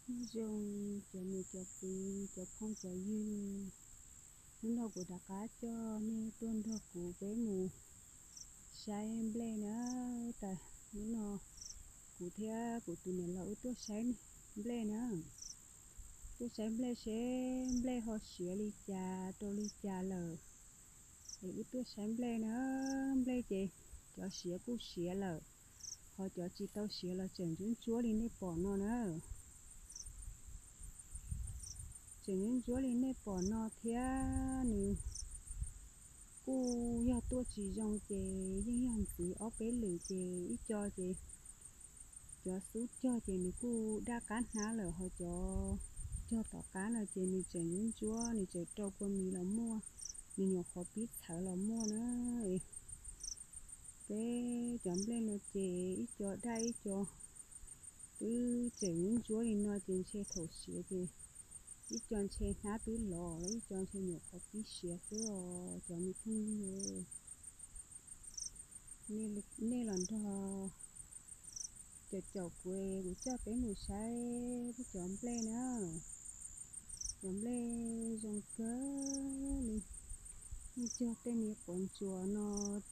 Nyob zoo cov niam cov txiv, cov phooj cov ywg, hnub no kuv rov qab coj nej tuaj nrog kuv peb mus saib nplej na. Tas hnub no kuv thiab kuv tus niam laus wb tuaj saib nplej na. Tuaj saib nplej seb nplej ho siav li cas rau li cas lawm. Es wb tuaj saib nplej na, nplej ces cov siav kuj siav lawm, ho cov tsis tau siav los tseem ntsuab ntsuab li nej pom no na. Tseem ntsuab ntsuab li nej pom no thiab nws kuj yog tuaj tsis zoo ces yeej yog ntxiv ob peb lwm ces ib co ces cov xub cog ces nws kuj daj qab hnab lawm, ho cov cog tom qab no ces nws tseem ntsuab ntsuab, nws tseem rau kua mis los muaj, nws nyuam qhuav pib txhawv los muaj na. Peb cov nplej no ces ib co daj ib co twb tseem ntsuab ntsuab li no ces ntshe thaum siav ces ib co ntshe hnab twb los, ib co ntshe nyuam qhuav pib siav xwb os cov me phooj ywg. Nej los nrog caum caum kuv, kuv coj peb mus saib peb cov nplej na. Cov nplej zoo kawg li, yeej cog tej me quav ntsuas no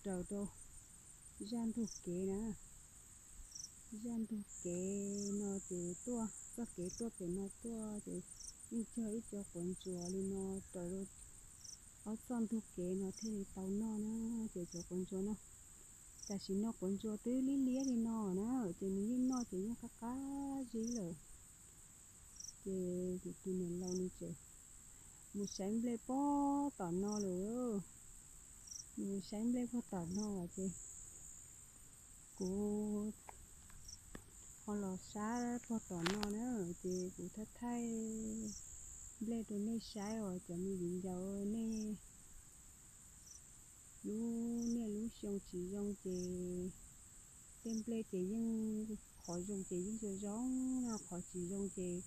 raws rau zaj ntug kev na. Zaj ntug kev no ces tuaj, txoj kev tuaj pem no tuaj ces yeej cog ib co quav ntsuas li no raws rau ob txoj ntug kev no thiaj li tau noj na. Ces cov quav ntsuas no, tam sim no quav ntsuas twb liab liab li no na, ces nws yeej noj ces yeej qab qab zib lawm. Ces kuv tus niam laus nws tseem mus saib nplej puag tom no lawm. Nws mus saib nplej puag tom no ces kuv ho los sab puag tom no na, ces kuv thaij thaij nplej rau nej saib os cov me viv ncaus. Nej lub niaj lub xyoo tsis zoo ces tej nplej ces yeej, qhov zoo ces yeej zoo zoo no, qhov tsis zoo ces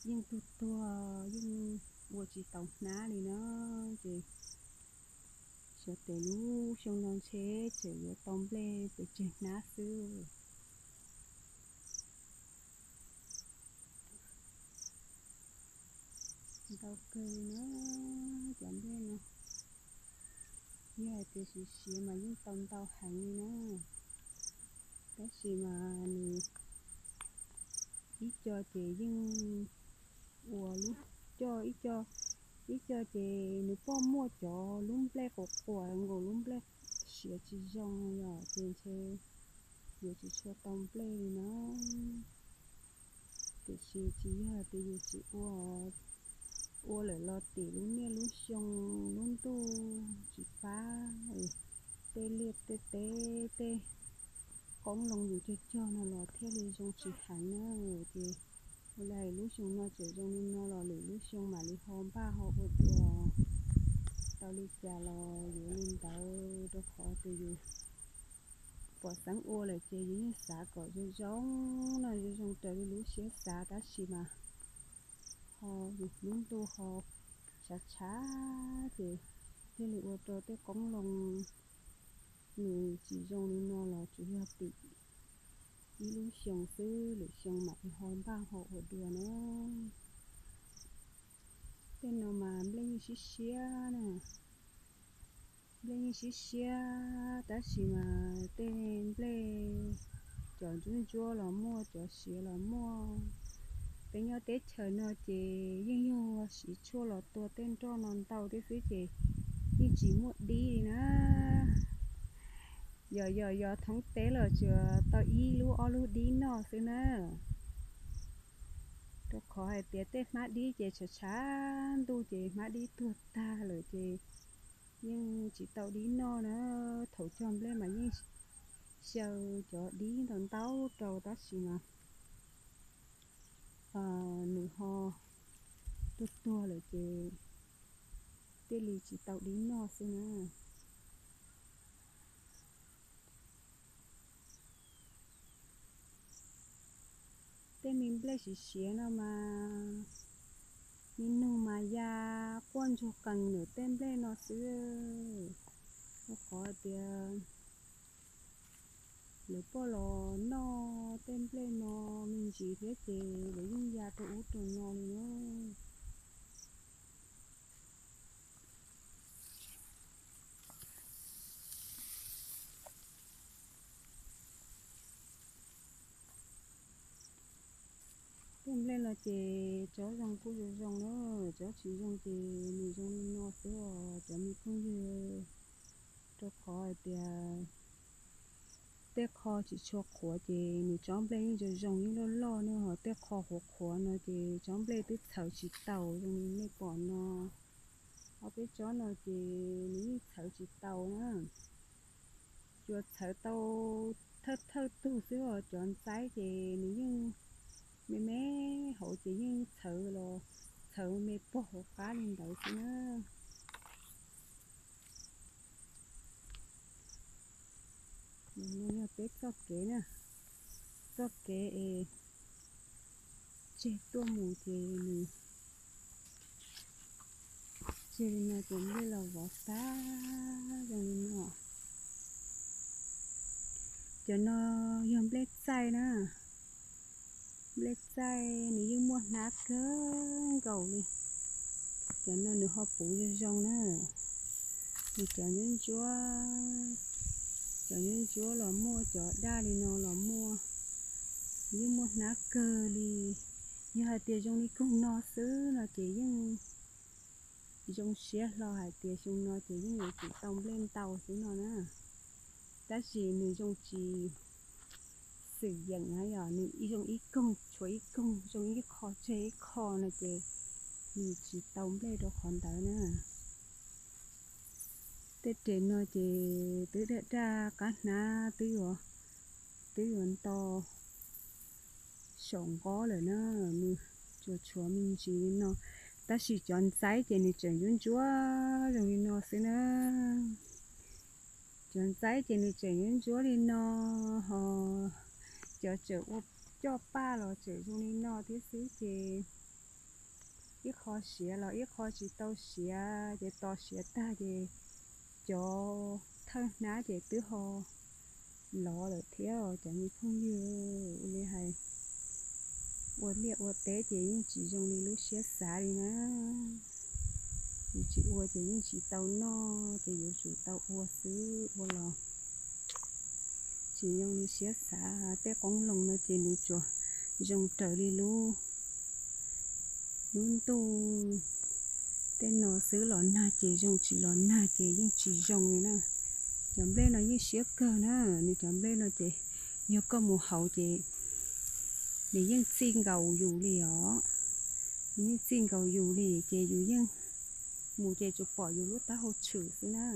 yeej tuag tuag, yeej ua tsis tau hnab li na. Ces xyov tes lub xyoo no ntshe tseem yuav tau nplej pes tsawg hnab xwb. Ntau kawg li na, cov nplej no yog hais tias siav siav mas yeej tau ntau heev li na, tab sis mas nws ib co ces yeej ua lub, coj ib co, ib co ces nws puas muaj cov lub nplej quas quas nkaus lub nplej siav tsis zoo yom, ces ntshe yuav tsis tshua tau nplej li na. Tiam sis tsis yog tias yus tsis ua, ua lawm los tim lub niaj lub xyoo lub ntuj tsis pab, tej liaj tej teb tej qoob loo yus cog cog no los thiaj li zoo tsis heev na. Ces ua li lub xyoo no tseem zoo li no los lwm lub xyoo mam li ho npaj ho ua dua tau li cas los yuav li ntawd, rau qhov tias yus pom xeeb ua lawm ces yus yeej xav kom zoo zoo no, zoo zoo raws li lub siab xav, tab sis mas ho lub ntuj ho tshav tshav ces thiaj li ua rau tej qoob loo nws tsis zoo li no los tsuas yog tim ib lub xyoo xwb, lwm xyoo mam li ho npaj ho ua dua na. Tej no mas nplej yeej siab siab na. Nplej yeej siab siab, tab sis mas tej nplej cov ntsuab ntsuab los muaj, cov siav los muaj. Peb nyob teb chaws no ces yeej yog siv tshuaj los tua tej nroj no ntau thiab xwb ces yeej tsis muaj dib li na. Yog yog yog thoob teb los tsuas tau ib lub ob lub dib noj xwb na. Rau qhov hais tias tej hmab dib ces tshav tshav ntuj ces hmab dib tuag tag lawm ces yeej tsis tau dib noj na. Thaum cog nplej mas yeej xyaw cov dib ntau ntau rau, tab sis mas nws ho tuag tuag lawm ces thiaj li tsis tau dib noj xwb na. Tej me nplej siav siav no mas me noog mas ya quaj ntsuag qees ntawm tej nplej no xwb. Rau qhov tias Lawv poj los noj tej nplej no me ntsis thiab ces lawv yeej ya rau ub rau no li na. Tej nplej no ces tsob zoo kuj zoo zoo na, tsob tsis zoo ces nws zoo li no xwb os cov me phooj ywg. Rau qhov hais tias tej qho tsis tshua qhuav ces nws tsob nplej yeej zoo zoo yeej loj loj na, ho tej qho qhuav qhuav no ces tsob nplej twb txhawv tsis tau zoo li nej pom no. Ob peb tsob no ces nws yeej txhawv tsis tau na. Tsuas txhawv tau thawj thawj tug xwb os, cov ntxaib ces nws yeej me me hauv ces yeej txhawv los txhawv me pog hauv qab li ntawd xwb na. No yog peb txoj kev na, txoj kev es tseg tuaj mus ces nws tseg li no ces nplej los vov tag zoo li no. Cov no yog nplej txaij na, nplej txaij nws yeej muaj hnab kawg nkaus li. Cov no nws ho puv zoo zoo na, nws cov ntsuab ntsuab, cov ntsuab ntsuab los muaj, cov daj li no los muaj, yeej muaj hnab kawg li. Yog hais tias zoo li kawg no xwb no ces yeej zoo siab hlo hais tias xyoo no ces yeej yuav tsum tau nplej ntau xwb no na. Tab sis nws zoo tsis xwm yeem na, yog nws zoo ib koog tshuav ib koog, zoo ib qho tseg ib qho no ces nws tsis tau nplej rau qhov ntawd na. Tej res no ces twb daj daj qab hnab twb yuav, twb yuav nto saum nqob lawm na, nws tsuas tshuav me ntsis li no. Tab sis cov ntxaib ces nws tseem ntsuab ntsuab zoo li no xwb na. Cov ntxaib ces nws tseem ntsuab ntsuab li no, ho cov tseem ua coj paj los tseem zoo li no thiab xwb ces ib qho siav los ib qho tsis tau siav ces tos siav tag ces cov thawj hnab ces twb ho lov lawm thiab os cov me phooj ywg. Ua li hais, ua liaj ua teb ces yeej tsis zoo li lub siab xav li na. Yus tsis ua ces yeej tsis tau noj ces yuav tsum tau ua xwb, ua los tsis zoo li siab xav. Tej qoob loo no ces nws tsuas zoo raws li lub, lub ntuj tej no xwb, los nag ces zoo, tsis los nag ces yeej tsis zoo li na. Cov nplej no yeej siab kawg na, nws cov nplej no ces yog koj mus hauv ces nws yeej txij nkaus yus li os. Nws yeej txij nkaus yus li ces yus yeej mus ces tsuas pom yus lub taub hau tshwm xwb na.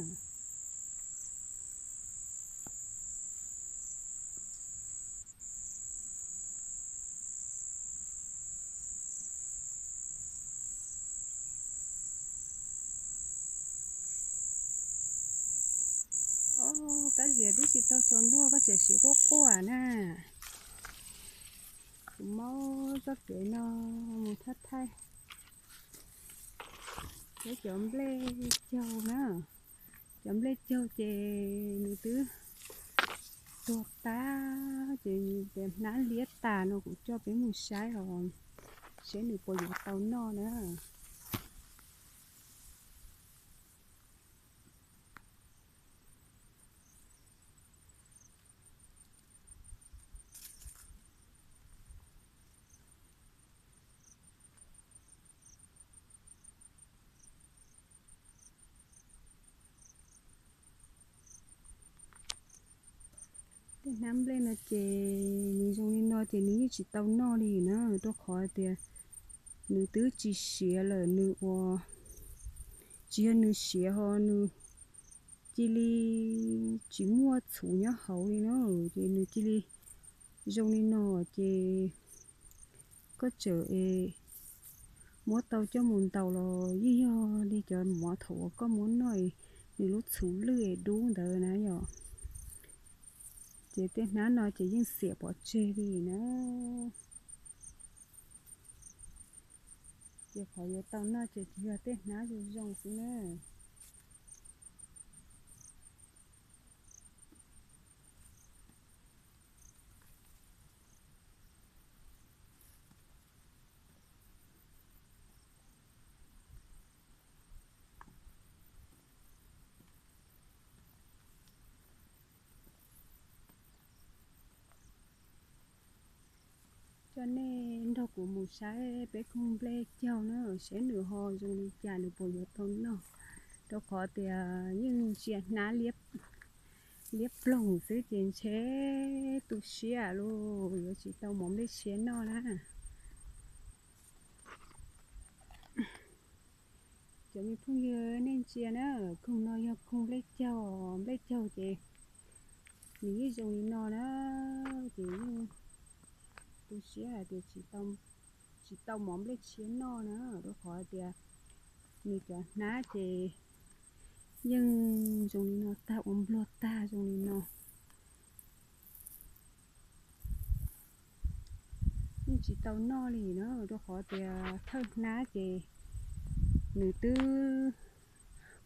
Ob, kab zias twb tsis tau tsaus ntuj koj tseem siv quaj quaj na. Kuv muab txoj kev no mus thaij thaij peb cov nplej caug na. Cov nplej caug ces nws twb tuag tag ces hnab liab tas no kuv coj peb mus saib os, saib nws puas yuav tau noj na. Tej hnab nplej no ces nws zoo li no ces nws yeej tsis tau noj li na, rau qhov tias nws twb tsis siav lawm, nws ua, tsis yog nws siav ho nws cia li tsis muaj txhuv nyob hauv li na, ces nws cia li zoo li no ces koj tseem es muab tau coj mus ntaus los yeej yog li cov mov thaum uas koj muab noj es nws lub txhuv lwj es dub ntawd na yom. Ces tej hnab no ces yeej xiam pov tseg li na. Ces qhov yuav tau noj ces tsuas yog tej hnab zoo zoo xwb na. Coj nej nrog kuv mus saib peb koog nplej caug na, saib nws ho zoo li cas, nws puas yuav tau noj. Rau qhov tias yeej ntsia hnab liab ploog xwb ces ntshe tu siab lauj, yuav tsis tau mov nplej tshiab noj na. Cov me phooj ywg nej ntsia na, koog no yog koog nplej caug, nplej caug ces nws yeej zoo li no na, ces yeej tu siab hais tias tsis tau mov nplej tshiab noj na, rau qhov tias nws cov hnab ces yeej zoo li no tag, ua npluag tag zoo li no. Yeej tsis tau noj li na, rau qhov tias thawj hnab ces nws twb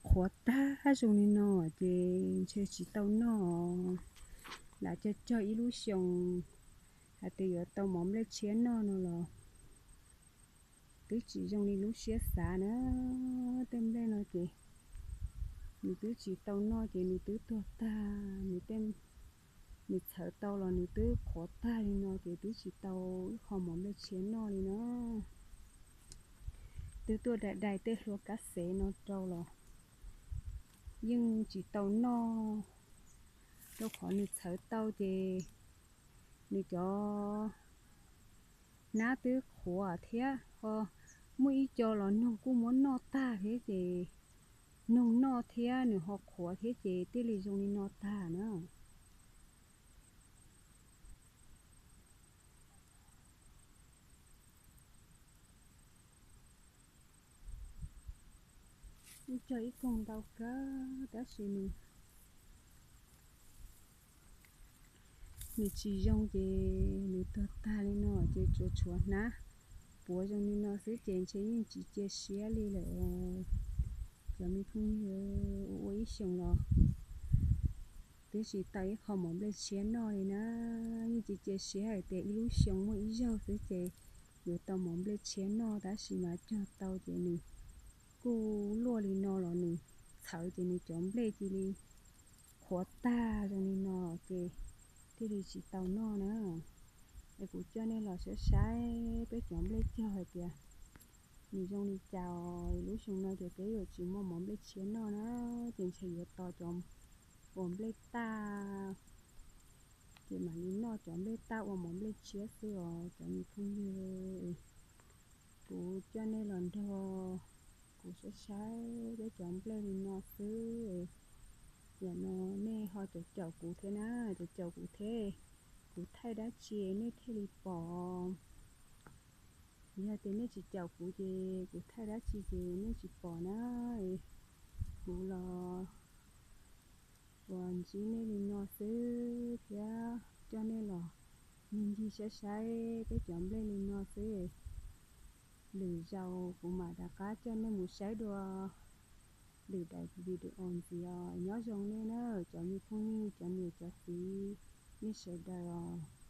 qhuav tag zoo li no ces ntshe tsis tau noj. Lam cog cog ib lub xyoos hais tias yuav tau mov nplej tshiab noj no los twb tsis zoo li lub siab xav na. Tej nplej no ces nws twb tsis tau noj ces nws twb tuag tag, nws txhawv tau los nws twb qhuav tag li no ces twb tsis tau ib qho mov nplej tshiab noj li na. Twb tuaj dai dai tej hlua kab xev no rau los yeej tsis tau noj, rau qhov nws txhawv tau ces nws cov hnab twb qhuav thiab ho muaj ib co los noog kuj muab noj tag thiab ces noog noj thiab nws ho qhuav thiab ces thiaj li zoo li no tag na. Yeej cog ib koog ntau kawg tab sis nws tsis zoo ces nws tuag tag li no ces tsuas tshuav hnab puav zoo li no xwb ces ntshe yeej tsis cia siab li lawm. Cov me phooj ywg, ua ib xyoos los twb tsis tau ib qho mov nplej tshiab noj li na. Yeej tsis cia siab hais tias ib lub xyoo muaj ib zaug xwb ces yuav tau mov nplej tshiab noj, tab sis mas cog tau ces nws kuj luaj li no los nws txhawv ces nws cov nplej cia li qhuav tag zoo li no ces thiaj li tsis tau noj na. Es kuv coj nej los saib saib peb cov nplej caug hais tias nws zoo li cas. Lub xyoo no ces peb yuav tsis muaj mov nplej tshiab noj na, ces ntshe yuav tos cov uas nplej tag ces mam li noj cov nplej tag ua mov nplej tshiab xwb os cov me phooj ywg. Kuv coj nej los nrog kuv saib saib peb cov nplej li no xwb. Yam no nej ho caum caum kuv thiab na, caum caum kuv thiab, kuv thaij dab tsi nej thiaj li pom. Yog tias nej tsis caum kuv ces kuv thaij dab tsi ces nej tsis pom na. Kuv los uas ntsib nej li no xwb thiab coj nej los ncig ncig saib saib peb cov nplej li no xwb. Lwm zaus kuv mam rov qab coj nej mus saib dua lwm daim video ntxiv os. Nyob zoo nej na cov me phooj ywg, cov niam cov txiv, nej sawv daws os.